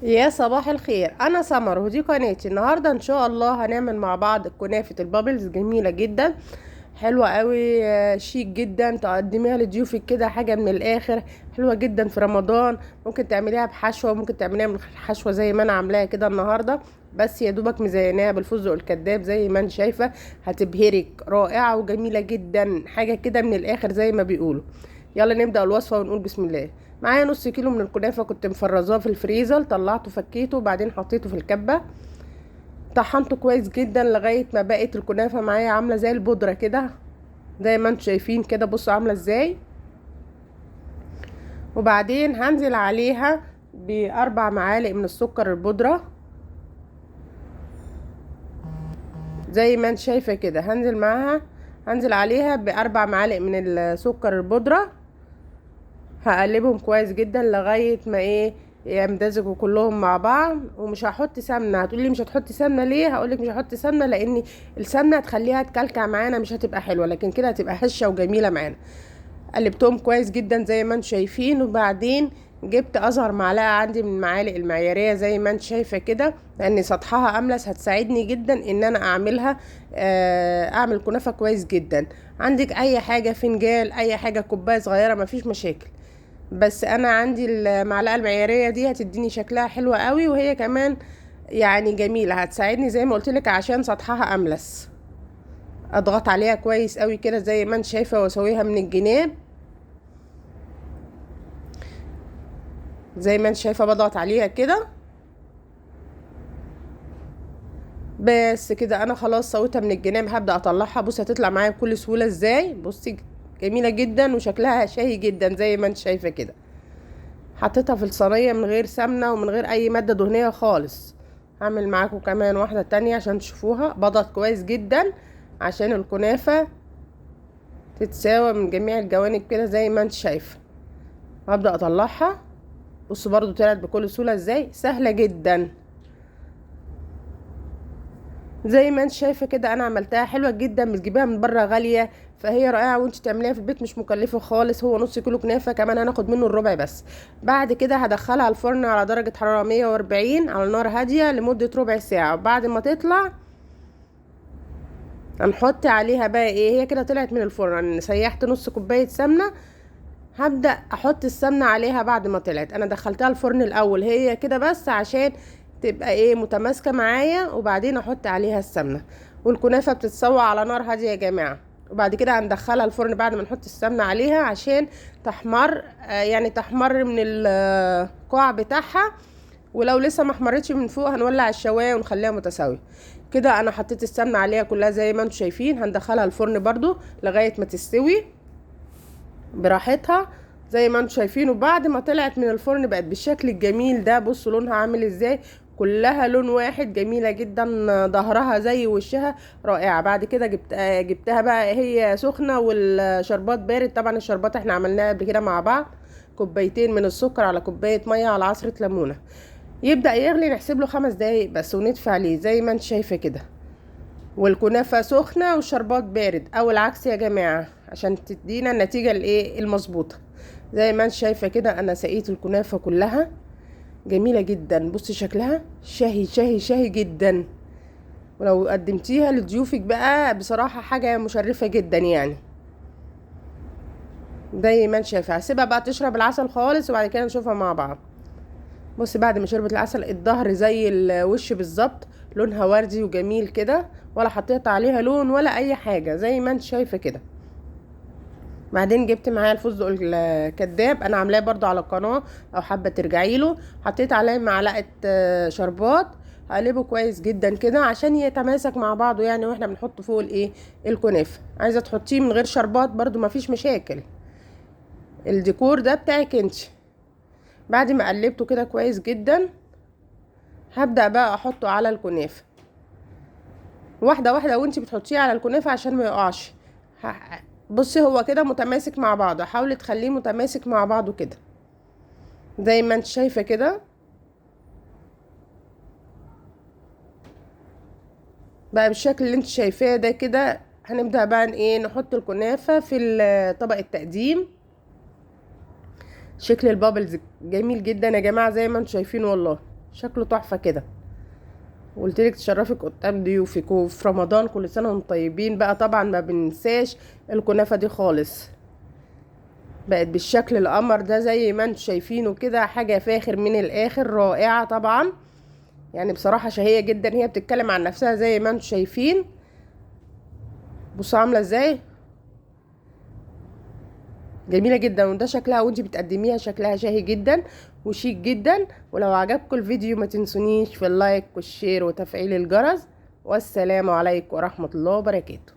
يا صباح الخير، انا سمر ودي قناتي. النهارده ان شاء الله هنعمل مع بعض كنافه ال bubbles، جميلة جدا، حلوة قوي، شيك جدا، تقدميها لضيوفك كده، حاجة من الاخر، حلوة جدا في رمضان. ممكن تعمليها بحشوه، ممكن تعمليها من حشوه زي ما انا عاملاها كده النهارده، بس يا دوبك مزيناها بالفستق الكداب زي ما انت شايفه، هتبهرك، رائعة وجميلة جدا، حاجة كده من الاخر زي ما بيقولوا. يلا نبدا الوصفة ونقول بسم الله. معايا نص كيلو من الكنافه كنت مفرزاه في الفريزر، طلعته فكيته وبعدين حطيته في الكبه، طحنته كويس جدا لغاية ما بقت الكنافه معايا عامله زي البودره كده، زي ما انتم شايفين كده، بصوا عامله ازاي. وبعدين هنزل عليها ب4 معالق من السكر البودره زي ما انت شايفه كده، هنزل عليها ب4 معالق من السكر البودره، هقلبهم كويس جدا لغاية ما يمتزجوا كلهم مع بعض. ومش هحط سمنه. هتقولي مش هتحطي سمنه ليه؟ هقولك مش هحط سمنه لان السمنة هتخليها تكلكع معانا، مش هتبقى حلوة، لكن كده هتبقى هشه وجميلة معانا. قلبتهم كويس جدا زي ما انتم شايفين. وبعدين جبت اصغر معلقه عندي من المعالق المعياريه زي ما انت شايفه كده، لان سطحها املس، هتساعدني جدا ان انا اعمل كنافه كويس جدا. عندك اي حاجة، فنجان، اي حاجة، كوباية صغيرة، مفيش مشاكل، بس انا عندي المعلقة المعياريه دي هتديني شكلها حلو قوي، وهي كمان جميلة، هتساعدني زي ما قلت لك عشان سطحها املس. اضغط عليها كويس قوي كده زي ما انت شايفه، واسويها من الجناب زي ما انت شايفه، بضغط عليها كده بس كده. انا خلاص سويتها من الجناب، هبدا اطلعها. بصي هتطلع معايا بكل سهولة ازاي، بصي جميلة جدا وشكلها شهي جدا زي ما انت شايفه كده. حطيتها في الصينية من غير سمنه ومن غير اي مادة دهنية خالص. هعمل معاكم كمان واحدة تانية عشان تشوفوها. بضغط كويس جدا عشان الكنافه تتساوى من جميع الجوانب كده زي ما انت شايفه. هبدا اطلعها. بصوا برضو طلعت بكل سهولة ازاي، سهلة جدا زي ما انت شايفه كده. انا عملتها حلوة جدا، بتجيبيها من بره غالية، فهي رائعة وانت تعمليها في البيت مش مكلفة خالص. هو نص كيلو كنافه، كمان هناخد منه الربع بس. بعد كده هدخلها الفرن على درجه حرارة 140 على نار هادية لمدة ربع ساعة. وبعد ما تطلع هنحط عليها بقى ايه، هي كده طلعت من الفرن، انا سيحت نص كوباية سمنه، هبدا احط السمنة عليها بعد ما طلعت. انا دخلتها الفرن الاول هي كده بس عشان تبقى متماسكة معايا، وبعدين احط عليها السمنة. والكنافه بتتسوى على نار هادية يا جماعة. وبعد كده هندخلها الفرن بعد ما نحط السمنة عليها عشان تحمر، يعني تحمر من القاع بتاعها، ولو لسه ما احمرتش من فوق هنولع الشوايه ونخليها متساوية كده. انا حطيت السمنة عليها كلها زي ما انتم شايفين. هندخلها الفرن برضو لغاية ما تستوي براحتها زي ما انتم شايفين. وبعد ما طلعت من الفرن بقت بالشكل الجميل ده، بصوا لونها عامل ازاي، كلها لون واحد، جميلة جدا، ظهرها زي وشها، رائعة. بعد كده جبتها بقى هي سخنة والشربات بارد. طبعا الشربات احنا عملناها قبل كده مع بعض، كوبايتين من السكر على كوباية مية على عصرة ليمونة، يبدأ يغلي، نحسب له 5 دقايق بس وندفع عليه زي ما انت شايفة كده. والكنافة سخنة والشربات بارد او العكس يا جماعة، عشان تدينا النتيجة المظبوطة. زي ما انت شايفة كده انا سقيت الكنافة كلها، جميلة جدا، بصي شكلها شهي شهي شهي جدا. ولو قدمتيها لضيوفك بقى بصراحة حاجة مشرفة جدا زي ما انت شايفة. هسيبها بقى تشرب العسل خالص وبعد كده نشوفها مع بعض. بصي بعد ما شربت العسل الظهر زي الوش بالظبط، لونها وردي وجميل كده، ولا حطيت عليها لون ولا اي حاجة زي ما انت شايفة كده. بعدين جبت معايا الفستق الكداب، انا عاملاه برضو على القناة لو حابة ترجعي له. حطيت عليه معلقة، شربات، هقلبه كويس جدا كده عشان يتماسك مع بعضه واحنا بنحطه فوق الكنافة. عايزة تحطيه من غير شربات برضو مفيش مشاكل، الديكور ده بتاعك انت. بعد ما قلبته كده كويس جدا هبدأ بقى احطه على الكنافة واحدة واحدة، وانت بتحطيه على الكنافة عشان ما يقعش. بصي هو كده متماسك مع بعضه، حاولي تخليه متماسك مع بعضه كده زي ما انت شايفة كده. بقى بالشكل اللي انت شايفاه ده كده. هنبدأ بقى نحط الكنافة في طبق التقديم. شكل البابلز جميل جدا يا جماعة زي ما انتم شايفين والله. شكله تحفة كده. قلت لك تشرفك قدام ضيوفك. وفي رمضان كل سنة وانتم طيبين بقى، طبعا ما بننساش الكنافه دي خالص. بقت بالشكل القمر ده زي ما انتم شايفينه كده، حاجة فاخر من الاخر، رائعة طبعا. يعني بصراحة شهية جدا، هي بتتكلم عن نفسها زي ما انتم شايفين. بصوا عامله ازاي، جميلة جدا. وده شكلها وانتي بتقدميها، شكلها شهي جدا وشيك جدا. ولو عجبكم الفيديو ما تنسونيش في ال like وال share وتفعيل الجرس. والسلام عليكم ورحمة الله وبركاته.